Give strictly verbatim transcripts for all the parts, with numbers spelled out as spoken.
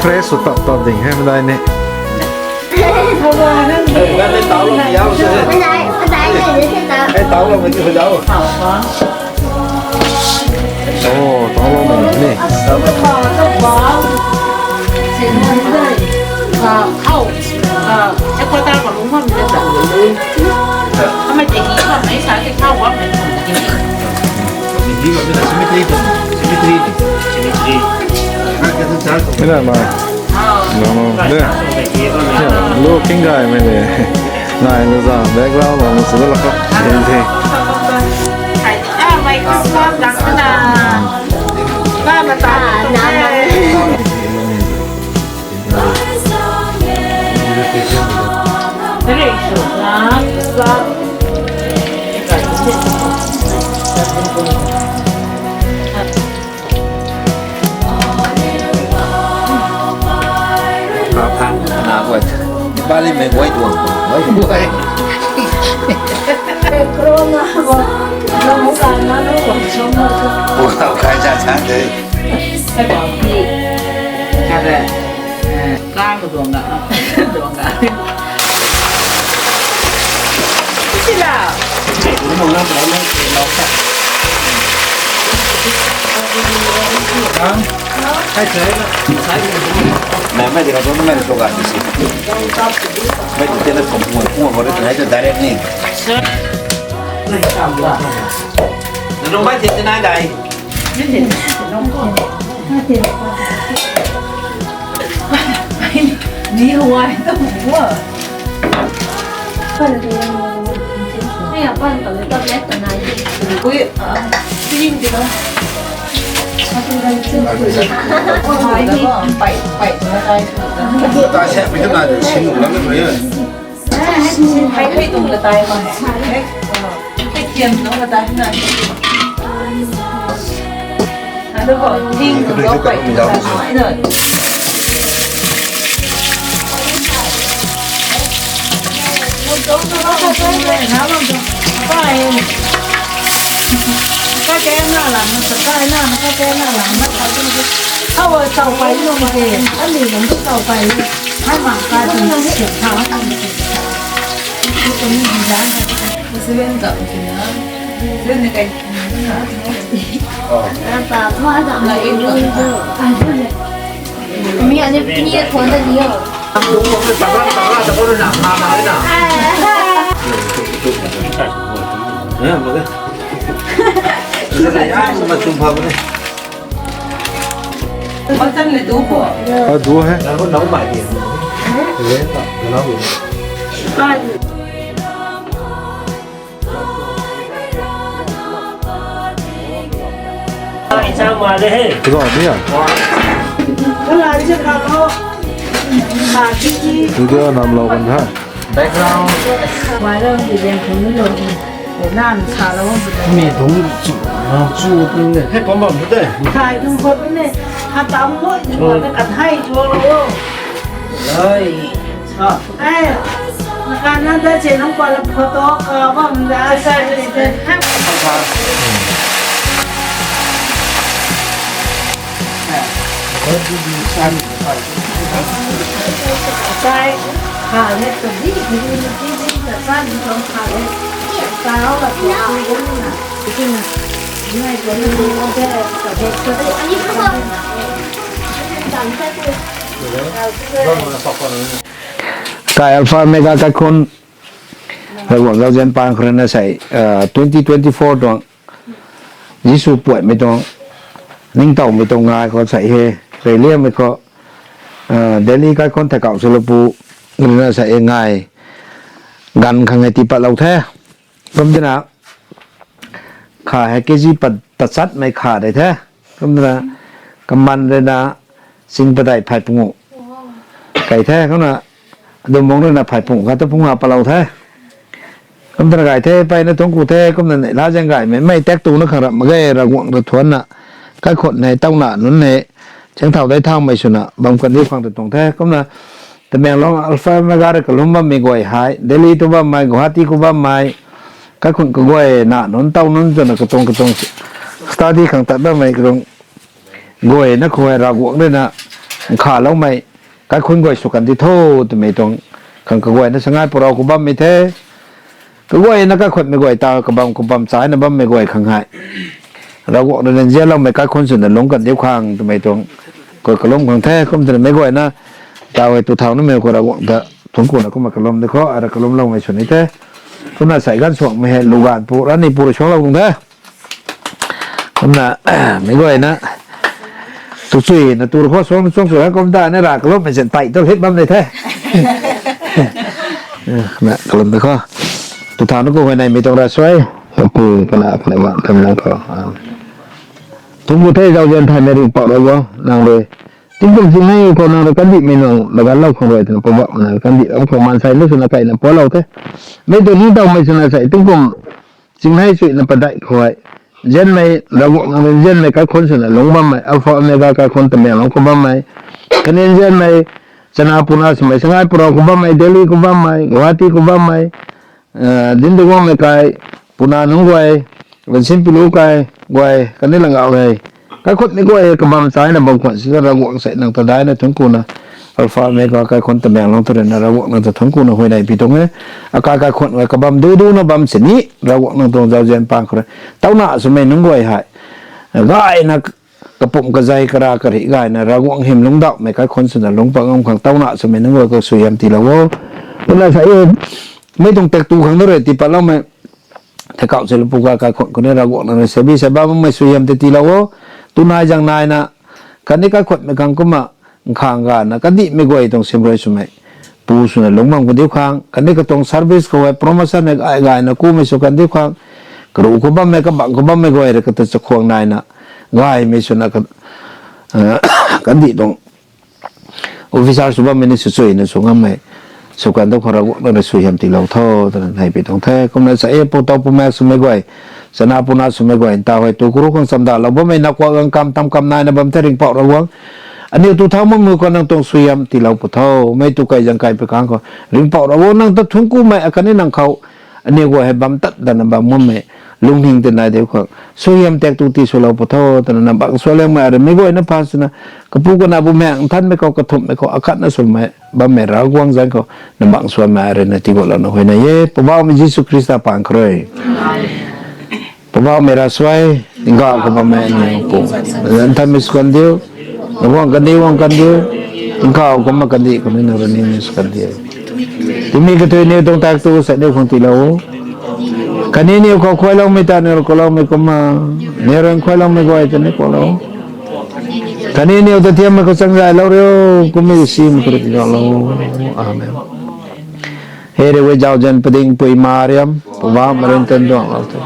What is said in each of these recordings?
fresh sw tap tap ding hei, medai ni. Hey, tau lo, medai ni, medai ni, medai. Hey, tau lo, medai ni, medai. Oh, tau lo, medai ni. Hello, ma. No, no. There. Yeah, looking guy, maybe. Nai na zam background lo na sw da la kha. Ding the. Bali mei guay tuang, guay guay. Corona bo, na mu ka na lu ko chom mo. Wow, kai cha cha de. Ka ba ki, ka ba, eh, ka ko duang ga, duang ga. Sila. Mei, mei di ka tu mei tu ka si. Mei tu tena kom kom kom ko de tu hai tu direct ni. Nung bai the tena dai. Ni huai tu hua. Ai, apa ni kau ni tablet na nai. Ui, ah, sing di lo. Pai, pai, na tai. Tai se, pi na de sing lang ni. Pai, pai, tung la tai ma. Pai, kiam tung la tai na. Video nam lou kan tha. Background. Mi thung chu, chu tu ne. Hei pom bam tu de. Thai tu khou tu ne. Ha tam mo, tu ne ka thai tu lo. Ai. Ai. Kana da che nang pala photo ka bam da sa de de. Kai Alpha Omega kaikhun, Ravguangc zauzian pang khou rui na sei, uh, twenty twenty-four tuang Jisu puatmei tuang, ningtowmei tuang ngai khou sei he, reyliammei khou, uh, Delhi kaikhun thakauh swlupu rui na sei e ngai, ganv khang hei tii patlou the. Kum tina, kha hei kg pat tachatmei kha de the. Kum tina, kaman rui na, sing padeih phay pungu kai the, kumna, adum mung rui na phay pungu khat ta phungna patlou the. Kum tina gay the, peyna thungc ku the, kumna neihla zaeng gaymei, mei tak tu na khang rap mak ge, Ravguangc ta thuanna, kaikhun hei, tawna nunc hei, chang thau dei thaumei swna bam kandih khang ta tuang the. Kumna, Tamenglong Alpha Omega rui kalum bammei guay hei, Delhi tu bammei, Guwahati khou bammei, kaikhun kaguay na nunc tow nunc twna katuang katuang study khang tat bammei katuang guay na khou hei Ravguangc rui na nkhavloumei, kaikhun guay sw kandi tho twmei tuang khang kaguay na sangai purau khou bammei the. Kaguay na kaikhunmei guay ta kabam khou bam chaina bammei guay khang hei Ravguangc rui na nzianloumei kaikhun swna lungc kandiu khang twmei tuang khou kalum khang the. Kum twna meic guay na taw hei tu thau namei khou Ravguangc ta thungc kuna kumna kalum di khou, ara kalumloumei sw ni the. Kumna sei ganv suangmei hei luganv pu rani pu rui suanglou tuang the. Kumna meic guay na tu chui na tu rui khou suang chuang sw he, kum ta ni ra kalummei zan tei tu hit bam ni the. Na kalum di khou. Tu thau na khou huayneymei tuang ravsuai, pu kana kana ma tam lang khou, thungc ku the. Zauzian thaymei Ringhpouc Ravguangc, nang rui tingkum chingnei khou nang rui kandihmei nung laganlou khang rui twna Poubauhmei na kandih ram khou maansei na swna kaina pualou the. Mei tu ningtowmei swna sei tingkum chingnei chuina padeih khou hei nzianmei, Ravguangc nang rui nzianmei kaikhun swna lungc bammei, Alpha Omega kaikhun Tamenglong khou bammei, khatni nzianmei chana puna swmei sangai purau khou bammei, Delhi khou bammei, Guwahati khou bammei, dindu guangmei kai, puna nunc guay, gansin pilu kai guay khatni langauh hei, kaikhunmei guay hei kabam chaina bam khwan sina Ravguangc sei nang ta daina thungc kuna, Alpha Omega kaikhun Tamenglong ta rui na Ravguangc nang ta thungc kuna huayney pi tuang e. Akai kaikhun guay kabam dudu na bam sini Ravguangc nang tuang zauzian pang khou rui tawna swmei nunc guay hei gayna kapumc kazei kara karih gayna Ravguangc hym lungcdauhmei kaikhun swna lungc pat ngam khang tawna swmei nunc guay khou suaihiam tiilou o. Kumna sa e, mei tuang tak tu khang na rui tii patloumei thakauh se lupu ka kaikhun khou ni Ravguangc nang rui sabi sa bammei suaihiam tei tiilou o. Tunai zang naina khatni kaikhunmei khang kumna nkhang gana kandihmei guay tuang sim rui swmei pu swna lungc bam kadiu khang, khatni katuang service khou hei promotion hei gay gayna kumei sw kandiu khang, karuh khou bammei kabangc khou bammei guay rui kata chakhwang naina gaymei swna kandih tuang officer sw bammei ni swchuina sw ngammei sw kandih khou Ravguangc nang rui suaihiam tiilou tho twna nei pi tuang the. Kumna sa e, pu tau pu maek swmei guay, chana puna swmei guay ntaw hei tu kuru khang chamdalou bammei na kuak gang kam tam kam naina bam the Ringhpouc Ravguangc. Aniu tu thau makmei khou nang tuang suaihiam tiilou pu tho, mei tu kai zang kai pi khang khou Ringhpouc Ravguangc nang ta thungc kumei akhatni nang khou aniu guay hei bam tat dana bam ngammei lungning tei nai diu khang suaihiam tak tu tii swlou pu tho twna nang bangc sualiangmei arui mei guay na phaan swna kapu kana bumaengh nthanmei khou kathumhmei khou akhatna swmei bammei Ravguangc zaeng khou nang bangc suanmei arui na tiigutlouna huayney e, Poubauhmei Jisu Khrista pang khou rui. Poubauhmei ravsuai, tingkauh khou bammei aniu pu, nthanmei sw kandiu, nang guang kandih guang kandiu, tingkauh kumna kandih khou ni nang rui nimei sw kandiu. Tingmei kathui niw tuang tak tu sei niw khang tiilou o. Khatni niw khou khuayloumei ta niw rui kuakloumei kumna, niw rui khuayloumei guay ta ni kuaklou. Khatni niw ta thiammei khou changzaylou riu, kummei simei khou rui tiilou. Amen. Hei rui zauzian pading pui Mariam, Poubauhmei rui ntan duanglou the.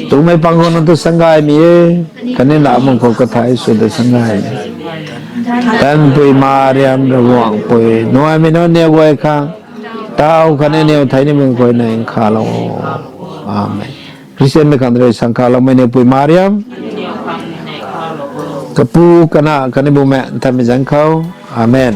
Tumei pang khou nang tu sangay mi e, khatni na mung khou kathai sw ta sangay mi. Tanpui Mariam Ravguangc pui, nuaimei nunc ni guay khang, tau khatni niw thei ni mung khou nai nkhalou. Amen. Christian mei khang rui sangkhaloumei ni pui Mariam, kapu, kana, khatni bumaengh nthanmei zanc khou. Amen.